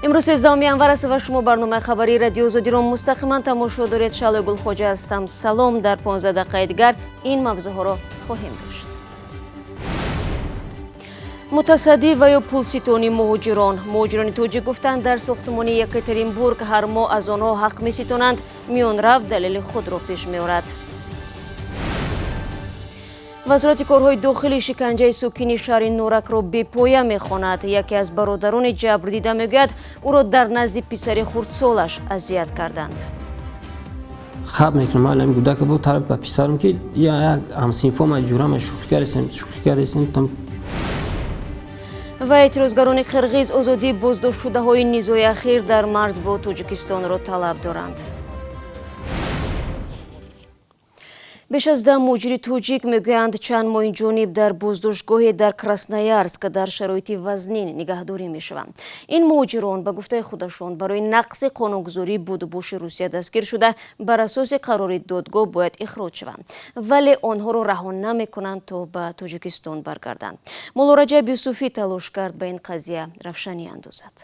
Имрӯз 13 январ аст ва шумо барномаи хабарии Радиои Озодиро мустақиман тамошо доред. Шаҳлои Гулхоҷа ҳастам. Салом. Дар 15 дақиқаи дигар ин мавзӯъҳоро хоҳем дошт: мутасаддӣ ва ё пулситонии муҳоҷирон. Муҳоҷирони тоҷик гуфтанд, дар сохтмони Екатеринбург ҳар моҳ аз онҳо ҳақ меситонанд. Миёнрав далели худро пеш меорад. Вазорати корҳои дохилӣ шиканҷаи сокини шаҳри Норакро бепоя мехонад. Яке аз бародарони ҷабрдида мегӯяд, ӯро дар назди писари хурдсолаш азият карданд. Хаб мекунам, алами гудака бу тараф ба писарам, ки як ҳамсинфома, ҷурама, шӯхӣ кардесем, шӯхӣ кардесем. Ва эътирозгарони қирғиз озодии боздоштшудаҳои низои ахир дар марз бо Тоҷикистонро талаб доранд. Беш аз 10 муҳоҷири тоҷик мегӯянд, чанд моҳи ҷониб дар боздоштгоҳе дар Красноярск дар шароити вазнин нигаҳдорӣ мешаванд. Ин муҳоҷирон, ба гуфтаи худашон, барои нақзи қонунгузории будубоши Русия дастгир шуда, бар асоси қарори додгоҳ бояд ихроҷ шаванд, вале онҳоро раҳо намекунанд, то ба Тоҷикистон баргарданд. Муллораҷаб Юсуфӣ талош кард, ба ин қазия равшанӣ андозад.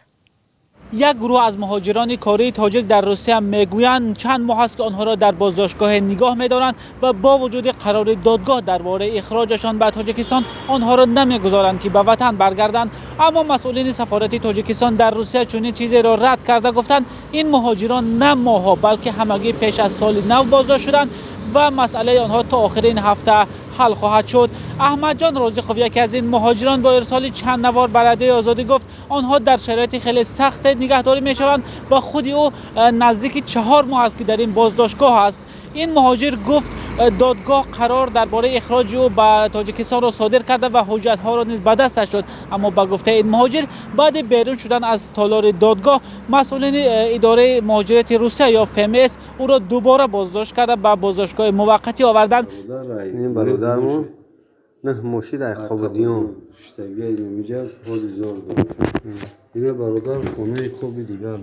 Як гурӯҳ аз муҳоҷирони кории тоҷик дар Русия мегӯянд, чанд моҳ аст, ки онҳоро дар боздоштгоҳ нигоҳ медоранд ва бо вуҷуди қарори додгоҳ дар бораи ихроҷашон ба Тоҷикистон онҳоро намегузоранд, ки ба ватан баргарданд. Аммо масъулини сафорати Тоҷикистон дар Русия чунин чизеро рад карда, гуфтанд, ин муҳоҷирон на моҳҳо, балки ҳамагӣ пеш аз соли нав боздошт шуданд ва масъалаи онҳо то охири ин ҳафта ҳал хоҳад шуд. Аҳмадҷон Розиқов, яке аз ин муҳоҷирон, бо ирсоли чанд навор ба Радиои Озодӣ гуфт, онҳо дар шароити хеле сахт нигаҳдорӣ мешаванд ва худи ӯ наздики 4 моҳ аст, ки дар ин боздоштгоҳ аст. Ин муҳоҷир гуфт, додгоҳ қарор дар бораи ихроҷи ӯ ба Тоҷикистонро содир карда ва ҳуҷҷатҳоро низ ба дасташ дод. Аммо ба гуфтаи ин муҳоҷир, баъди берун шудан аз толори додгоҳ масъулини идораи муҳоҷирати Русия ё ФМС ӯро дубора боздошт карда, ба боздоштгоҳи муваққатӣ оварданд. Ин бародармон 9 моҳ шид, ай Қобудиён. Ҳоли зор дорад. Дигар бародар хонаи хоби дигар.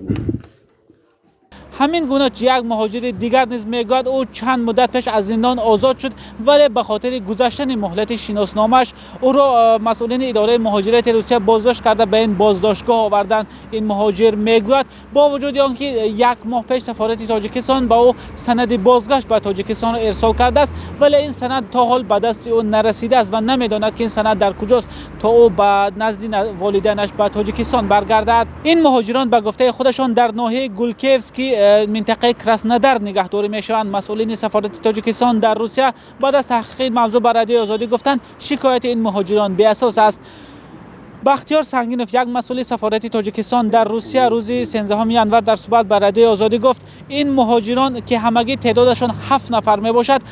Ҳамин гуна як муҳоҷири дигар низ мегӯяд, ӯ чанд муддат пеш аз зиндон озод шуд, вале ба хотири гузаштани муҳлати шиносномааш ӯро масъулини идораи муҳоҷирати Русия боздошт карда, ба ин боздоштгоҳ оварданд. Ин муҳоҷир мегӯяд, бо вуҷуди он ки як моҳ пеш сафорати Тоҷикистон ба ӯ санади бозгашт ба Тоҷикистонро ирсол кардааст, вале ин санад то ҳол ба дасти ӯ нарасидааст ва намедонад, ки ин санад дар куҷост, то ӯ ба назди волидайнаш ба Тоҷикистон баргардад. Ин муҳоҷирон, ба гуфтаи худашон, дар ноҳияи Гулькевский минтақаи Краснодар нигаҳдорӣ мешаванд. Масъулини сафорати Тоҷикистон дар Русия баъд аз таҳқиқи мавзӯъ ба Радиои Озодӣ гуфтанд, шикояти ин муҳоҷирон беасос аст. Бахтиёр Сангинов, як масъули сафорати Тоҷикистон дар Русия, рӯзи 13 январ дар суҳбат ба Радиои Озодӣ гуфт, ин муҳоҷирон, ки ҳамагӣ теъдодашон ҳафт нафар мебошад,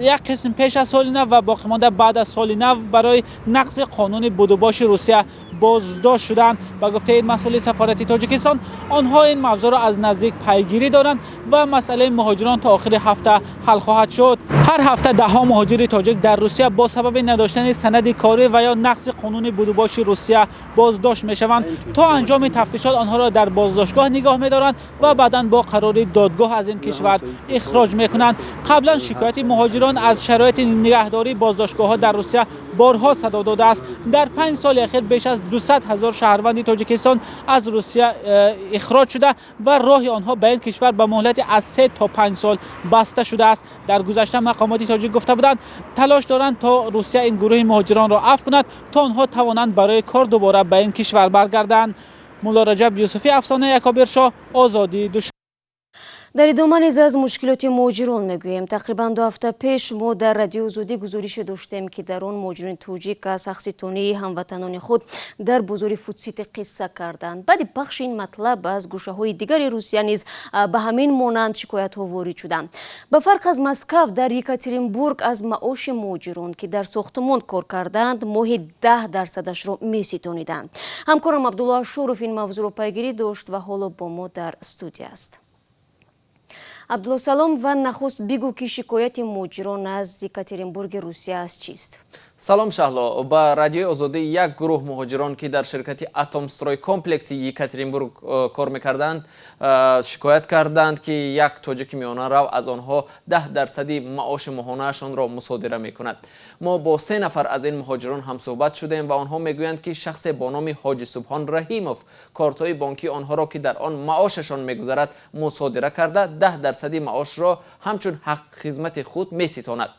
як қисм пеш аз соли нав ва боқимонда баъд аз соли нав барои нақзи қонуни будубоши Русия боздошт шуданд. Ба гуфтаи ин масъули сафорати Тоҷикистон, онҳо ин мавзӯъро аз наздик пайгирӣ доранд ва масъалаи муҳоҷирон то охири ҳафта ҳал хоҳад шуд. Ҳар ҳафта даҳҳо муҳоҷири тоҷик дар Русия бо сабаби надоштани санади корӣ ва ё нақзи қонуни будубоши Русия боздошт мешаванд. То анҷоми тафтишот онҳоро дар боздоштгоҳ нигоҳ медоранд ва баъдан бо қарори додгоҳ аз ин кишвар ихроҷ мекунанд. Қаблан шикояти муҳоҷирон аз шароити нигаҳдории боздоштгоҳҳо дар Русия борҳо садо додааст. Дар 5 соли ахир беш аз 200 000 шаҳрванди Тоҷикистон аз Русия ихроҷ шуда ва роҳи онҳо ба ин кишвар ба муҳлати аз 3 то 5 сол баста шудааст. Дар гузашта мақомоти тоҷик гуфта буданд, талош доранд, то Русия ин гурӯҳи муҳоҷиронро афв кунад, то онҳо тавонанд барои кор дубора ба ин кишвар баргарданд. Мулло Раҷаб Юсуфӣ, Афсона Якобиршоҳ, Озодӣ. Дар идома низ аз мушкилоти муҳоҷирон мегӯем. Тақрибан 2 ҳафта пеш мо дар Радиои Озодӣ гузорише доштем, ки дар он муҳоҷирони тоҷик аз ҳақситонии ҳамватанони худ дар бозори Фудсити қисса карданд. Баъди пахши ин матлаб аз гӯшаҳои дигари Русия низ ба ҳамин монанд шикоятҳо ворид шуданд. Ба фарқ аз Москав, дар Екатеринбург аз маоши муҳоҷирон, ки дар сохтмон кор карданд, моҳи 10 дарсадашро меситониданд. Ҳамкорам Абдулло Ашуров ин мавзӯъро пайгирӣ дошт ва ҳоло бо мо дар студия аст. Абдулло, салом, ва нахуст бигӯ, ки шикояти муҳоҷирон аз Екатеринбурги Русия аз чист? Салом, Шаҳло. Ба Радиои Озодӣ як гурӯҳ муҳоҷирон, ки дар ширкати Атомстройкомплекси Екатеринбург кор мекарданд, шикоят карданд, ки як тоҷики миёнарав аз онҳо 10 дарсади маоши моҳонаашонро мусодира мекунад. Мо бо се нафар аз ин муҳоҷирон ҳамсӯҳбат шудем ва онҳо мегӯянд, ки шахсе бо номи Ҳоҷи Субҳон Раҳимов кортҳои бонкии онҳоро, ки дар он маошашон мегузарад, мусодира карда, 10 дарсади маошро ҳамчун ҳаққи хизмати худ меситонад.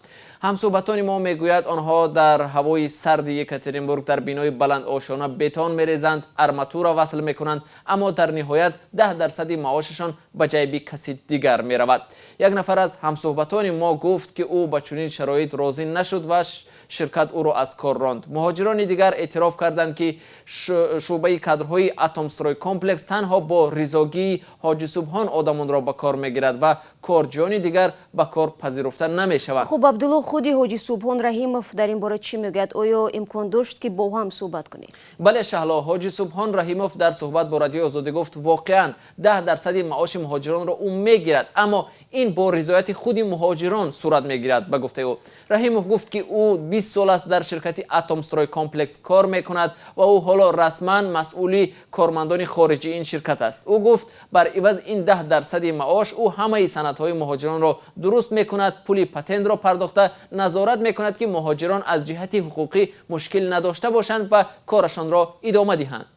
Ҳамсӯҳбатони мо мегӯяд, онҳо дар ҳавои сарди Екатеринбург дар бинои баландошёна бетон мерезанд, арматура васл мекунанд, аммо дар ниҳоят 10 дарсади маошашон ба ҷайби каси дигар меравад. Як нафар аз ҳамсӯҳбатони мо гуфт, ки ӯ ба чунин шароит розӣ нашуд ва ширкат ӯро аз кор ронд. Муҳоҷирони дигар эътироф карданд, ки шӯъбаи кадрҳои Атомстройкомплекс танҳо бо ризогии Ҳоҷи Субҳон одамонро ба кор мегирад ва корҷиёни дигар ба кор пазируфта намешаванд. Хуб, Абдулло, худи Ҳоҷи Субҳон Раҳимов дар ин бора чӣ мегӯяд? Оё имкон дошт, ки бо ҳам суҳбат кунед? Бале, Шаҳло. Ҳоҷи Субҳон Раҳимов дар суҳбат бо Радиои Озодӣ гуфт, воқеан 10 дарсади маоши муҳоҷиронро ӯ мегирад, аммо ин бо ризояти худи муҳоҷирон сурат мегирад. Ба гуфтаи ӯ, Раҳимов гуфт, ки ӯ 20 сол аст дар ширкати Атомстройкомплекс кор мекунад ва ӯ ҳоло расман масъули кормандони хориҷии ин ширкат аст. Ӯ гуфт, бар иваз ин 10 дарсади маош ӯ ҳамаи санадҳои муҳоҷиронро дуруст мекунад, пули патентро пардохта, назорат мекунад, ки муҳоҷирон аз ҷиҳати ҳуқуқӣ мушкил надошта бошанд ва корашонро идома диҳанд.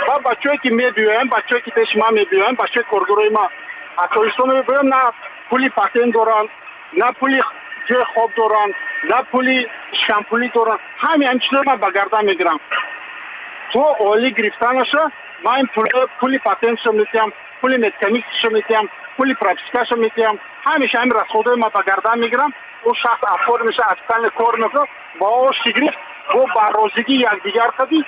Ва бачаҳое, ки мебиёянд, бачаҳое, ки пеши ман мебиёянд, бачаҳои коргарои ман аз Тоҷикистон мебиёянд, на пули патент доранд, на пули ҷои хоб доранд, на пули шампулӣ доранд. Ҳамин ҳамин чизро ман ба гардан мегирам. То олӣ гирифтанаша ман пули патентшо метиҳам, пули медкомиссияшо метиҳам, пули пропискашо метиҳам. Ҳамеша ҳамин расходҳои ман ба гардан мегирам. Ӯ шахс афкор меша, официально кор мекунад, маош гирифт, бо баррозигии якдигар қадӣ.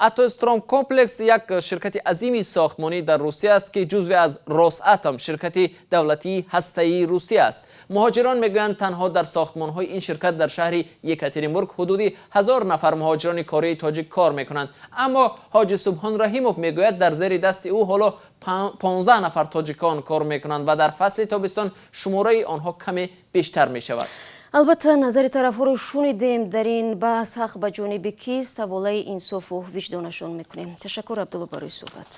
Атомстройкомплекс як ширкати азими сохтмонӣ дар Русия аст, ки ҷузве аз Росатом, ширкати давлатии ҳастаии Русия аст. Муҳоҷирон мегӯянд, танҳо дар сохтмонҳои ин ширкат дар шаҳри Екатеринбург ҳудуди 1000 нафар муҳоҷирони кории тоҷик кор мекунанд. Аммо Ҳоҷи Субҳон Раҳимов мегӯяд, дар зери дасти ӯ ҳоло 15 нафар тоҷикон кор мекунанд ва дар фасли тобистон шумораи онҳо каме бештар мешавад. Албатта, назари тарафҳоро шунидем. Дар ин баҳс ҳақ ба ҷониби кист, ҳаволаи инсофу виҷдонашон мекунем. Ташаккур, Абдулло, барои суҳбат.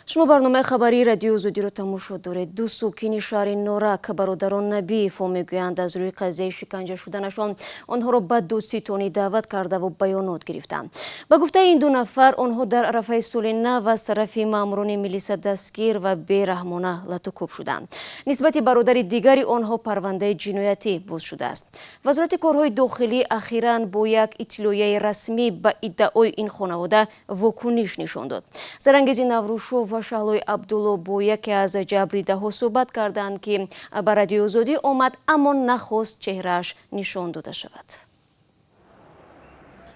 Шумо барномаи хабарии Радиои Озодиро тамошо доред. Ду сокини шаҳри Норак, бародарон Набиев, мегӯянд, аз рӯи қазияи шиканҷа шуданашон онҳоро ба додситонӣ даъват кардаву баёнот гирифтанд. Ба гуфтаи ин ду нафар, онҳо дар арафаи соли нав аз тарафи маъмурони милиса дастгир ва бераҳмона латукӯб шуданд. Нисбати бародари дигари онҳо парвандаи ҷиноятӣ боз шудааст. Вазорати корҳои дохилӣ ахиран бо як иттилоияи расмӣ ба иддаои ин хонавода вокуниш нишон дод. Зарангези Наврӯзшо ва Шаҳлои Абдулло бо яке аз ҷабрдидаҳо суҳбат карданд, ки ба Радиои Озодӣ омад, аммо нахост чеҳрааш нишон дода шавад.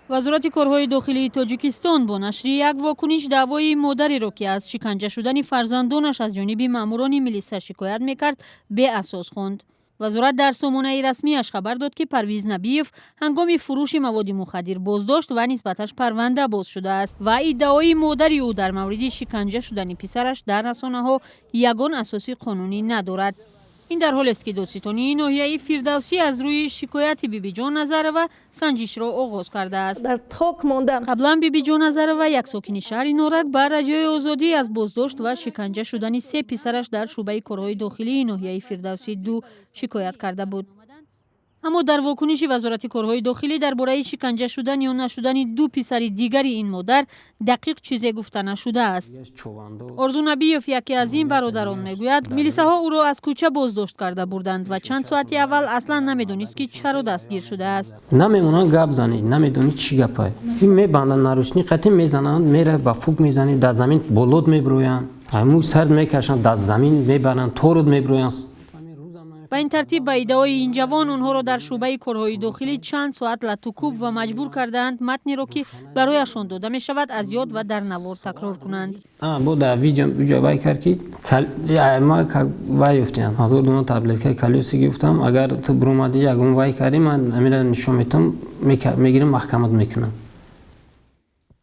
Вазорати корҳои дохилии Тоҷикистон бо нашри як вокуниш даъвои модареро, ки аз шиканҷа шудани фарзандонаш аз ҷониби маъмурони милиса шикоят мекард, беасос хонд. Вазорат дар сомонаи расмиаш хабар дод, ки Парвиз Набиев ҳангоми фурӯши маводи мухаддир боздошт ва нисбаташ парванда боз шудааст ва иддаои модари ӯ дар мавриди шиканҷа шудани писараш дар расонаҳо ягон асоси қонунӣ надорад. Ин дар ҳолест, ки додситонии ноҳияи Фирдавсӣ аз рӯи шикояти Бибиҷон Назарова санҷишро оғоз кардааст. Дар ток мондам. Қаблан Бибиҷон Назарова, як сокини шаҳри Норак, ба Радиои Озодӣ аз боздошт ва шиканҷа шудани се писараш дар шӯъбаи корҳои дохилии ноҳияи Фирдавсӣ ду шикоят карда буд. Аммо дар вокуниши Вазорати корҳои дохилӣ дар бораи шиканҷа шудан ё нашудани ду писари дигари ин модар дақиқ чизе гуфта нашудааст. Орзу Набиев, яке аз ин бародарон, мегӯяд, милисаҳо ӯро аз кӯча боздошт карда бурданд ва чанд соати аввал аслан намедонист, ки чаро дастгир шудааст. Намемонанд гап занӣ, намедонӣ чӣ гапай. Ин мебанданд, наручник қатӣ мезананд, мера ба фук мезанӣ, дар замин болот мебироянд, мӯй сард мекашанд, дар замин мебаранд, торут мебироянд. Ба ин тартиб, ба иддаои ин ҷавон, онҳоро дар шӯъбаи корҳои дохилӣ чанд соат латукӯб ва маҷбур кардаанд матнеро, ки барояшон дода мешавад, аз ёд ва дар навор такрор кунанд. Бо дар видео уҷа вай кард, ки ма вай ёфтиям, 1000 дона таблеткаи калиоси гирифтам. Агар ту биромадӣ, ягон вай кардӣ, ман амира нишон метам, мегирам, маҳкамат мекунам.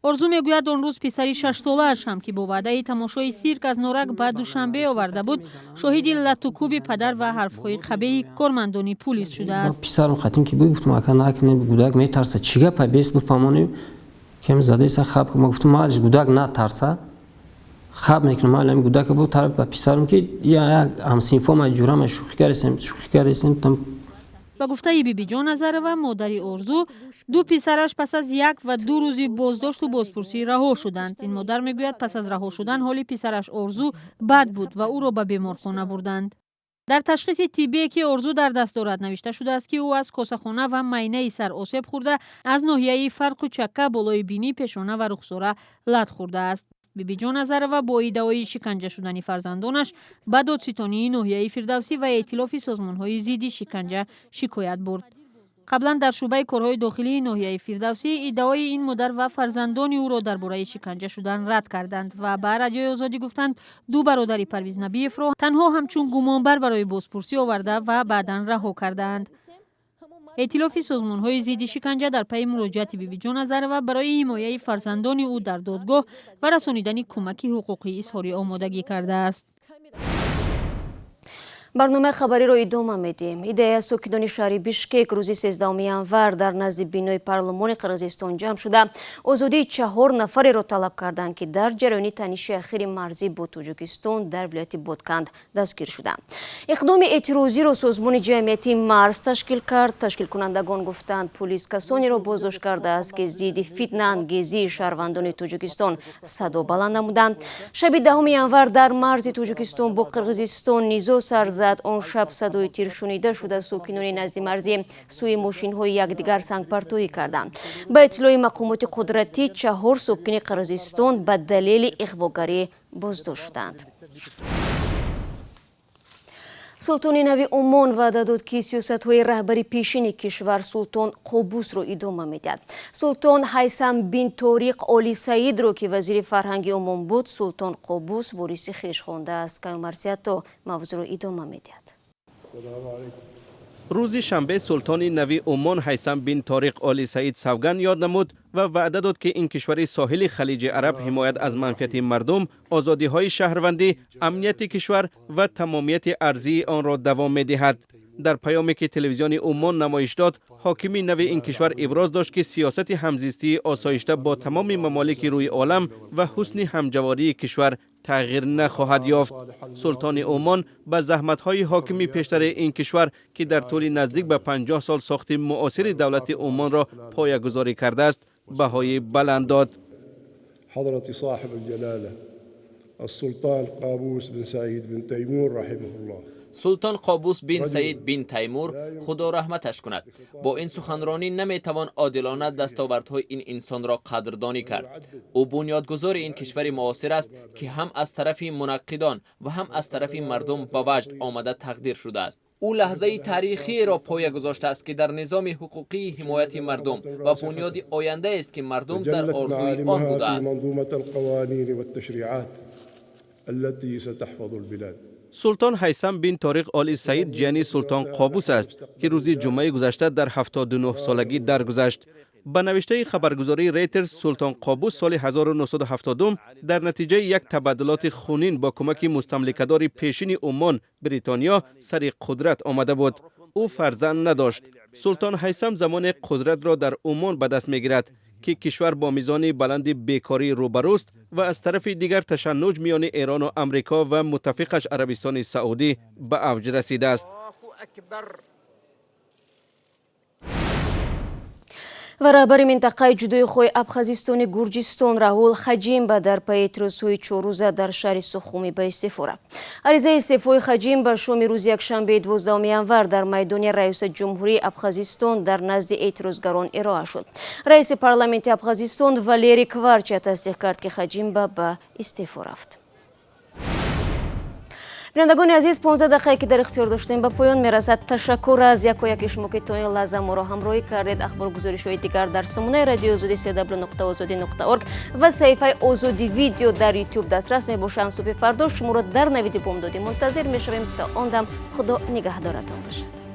Орзу мегӯяд, он рӯз писари 6-солааш ҳам, ки бо ваъдаи тамошои сирк аз Норак ба Душанбе оварда буд, шоҳиди латукӯби падар ва ҳарфҳои қабеҳи кормандони пулис шудааст. Писарам хатим ки буд, гуфтам, ака, накунед, гудак метарса, чӣ гапа, бес бифаҳмонем. Кем задаиса хаб. Ма гуфтам, малиш, гудак натарса, хаб мекунам, ман ами гудака бу тараф ба писарам, ки як ҳамсинфома ҷурама шӯхӣ кардесем, шӯхӣ кардесем. Ба гуфтаи Бибиҷон Назарова, модари Орзу, ду писараш пас аз 1 ва 2 рӯзи боздошту бозпурсӣ раҳо шуданд. Ин модар мегӯяд, пас аз раҳо шудан ҳоли писараш Орзу бад буд ва ӯро ба беморхона бурданд. Дар ташхиси тиббие, ки Орзу дар даст дорад, навишта шудааст, ки ӯ аз косахона ва майнаи сар осеб хӯрда, аз ноҳияи фарқу чакка, болои бинӣ, пешона ва рухсора лат хӯрдааст. Бибиҷон Назарова бо иддаои шиканҷа шудани фарзандонаш ба додситонии ноҳияи Фирдавсӣ ва Эътилофи созмонҳои зидди шиканҷа шикоят бурд. Қаблан дар шӯъбаи корҳои дохилии ноҳияи Фирдавсӣ иддаои ин модар ва фарзандони ӯро дар бораи шиканҷа шудан рад карданд ва ба Радиои Озодӣ гуфтанд, ду бародари Парвиз Набиевро танҳо ҳамчун гумонбар барои бозпурсӣ оварда ва баъдан раҳо кардаанд. Эътилофи созмонҳои зидди шиканҷа дар пайи муроҷиати Бибиҷон Назарова барои ҳимояи фарзандони ӯ дар додгоҳ ва расонидани кӯмаки ҳуқуқӣ изҳори омодагӣ кардааст. Барномаи хабариро идома медиҳем. Иддаи аз сокинони шаҳри Бишкек рӯзи 13 январ дар назди бинои парлумони Қирғизистон ҷамъ шуда, озодии чаҳор нафареро талаб карданд, ки дар ҷараёни таниши ахири марзӣ бо Тоҷикистон дар вилояти Ботканд дастгир шуданд. Иқдоми эътирозиро созмони ҷамъиятии Марз ташкил кард. Ташкилкунандагон гуфтанд, пулис касонеро боздошт кардааст, ки зидди фитнаангезии шаҳрвандони Тоҷикистон садо баланд намуданд. Шаби 10 январ дар марзи Тоҷикистон бо Қирғизистон низоъ сар зад. Он шаб садои тир шунида шуда, сокинони назди марзӣ сӯи мошинҳои якдигар сангпартоӣ карданд. Ба иттилои мақомоти қудратӣ, чаҳор сокини Қирғизистон ба далели иғвогарӣ боздошт шуданд. Султони нави Умон ваъда дод, ки сиёсатҳои раҳбари пешини кишвар султон Қобусро идома медиҳад. Султон Ҳайсам бин Ториқ Оли Саидро, ки вазири фарҳанги Умон буд, султон Қобус вориси хеш хондааст. Каюмарсиято мавзӯъро идома медиҳад. Рӯзи шанбе султони нави Умон Ҳайсам бин Ториқ Оли Саид савганд ёд намуд ва ваъда дод, ки ин кишвари соҳили Халиҷи Араб ҳимоят аз манфиати мардум, озодиҳои шаҳрвандӣ, амнияти кишвар ва тамомияти арзии онро давом медиҳад. Дар паёме, ки телевизиони Умон намоиш дод, ҳокими нави ин кишвар иброз дошт, ки сиёсати ҳамзистии осоишта бо тамоми мамолики рӯи олам ва ҳусни ҳамҷавории кишвар тағйир нахоҳад ёфт. Султони Умон ба заҳматҳои ҳокими пештари ин кишвар, ки дар тӯли наздик ба 50 сол сохти муосири давлати Умонро поягузорӣ кардааст, баҳои баланд дод. حضرة صاحب الجلالة السلطان قابوس بن سعيد بن تيمور رحمه الله. Султон Қобус бин Саид бин Таймур, Худо раҳматаш кунад. Бо ин суханронӣ наметавон одилона дастовардҳои ин инсонро қадрдонӣ кард. Ӯ бунёдгузори ин кишвари муосир аст, ки ҳам аз тарафи мунаққидон ва ҳам аз тарафи мардум ба ваҷд омада тақдир шудааст. Ӯ лаҳзаи таърихиеро поя гузоштааст, ки дар низоми ҳуқуқии ҳимояти мардум ва бунёди ояндаест, ки мардум дар تجلت орзуи он معالمها في будааст. منظومة القوانين والتشريعات التي ستحفظ البلاد. Султон Ҳайсам бин Ториқ Оли Саид ҷияни султон Қобус аст, ки рӯзи ҷумъаи гузашта дар 79 солагӣ даргузашт. Ба навиштаи хабаргузории Рейтерс, султон Қобус соли 1970 дар натиҷаи як табаддулоти хунин бо кӯмаки мустамликадори пешини Умон, Бритониё, сари қудрат омада буд. Ӯ фарзанд надошт. Султон Ҳайсам замоне қудратро дар Умон ба даст мегирад, ки кишвар бо мизони баланди бекорӣ рӯбарӯст ва аз тарафи дигар ташаннуҷ миёни Эрону Амрико ва муттафиқаш Арабистони Саудӣ ба авҷ расидааст. Ва раҳбари минтақаи ҷудоихоҳи Абхазистони Гурҷистон Раҳул Хаҷимба дар пайи эътирозҳои чоррӯза дар шаҳри Сухуми ба истеъфо рафт. Аризаи истеъфои Хаҷимба шоми рӯзи якшанбеи 12 январ дар майдони раёсат ҷумҳурии Абхазистон дар назди эътирозгарон ироа шуд. Раиси парламенти Абхазистон Валерий Кварча тасдиқ кард, ки Хаҷимба ба истеъфо рафт. Бинандагони азиз, 15 дақиқае, ки дар ихтиёр доштем, ба поён мерасад. Ташаккур аз яко яки шумо, ки то ин лаҳза моро ҳамроҳӣ кардед. Ахбору гузоришҳои дигар дар сомонаи Радиои Озодӣ cw.ozodi.org ва саҳифаи Озодӣ Видео дар Ютуб дастрас мебошанд. Субҳи фардо шуморо дар навиди бомдодӣ мунтазир мешавем. То он дам Худо нигаҳдоратон бошад.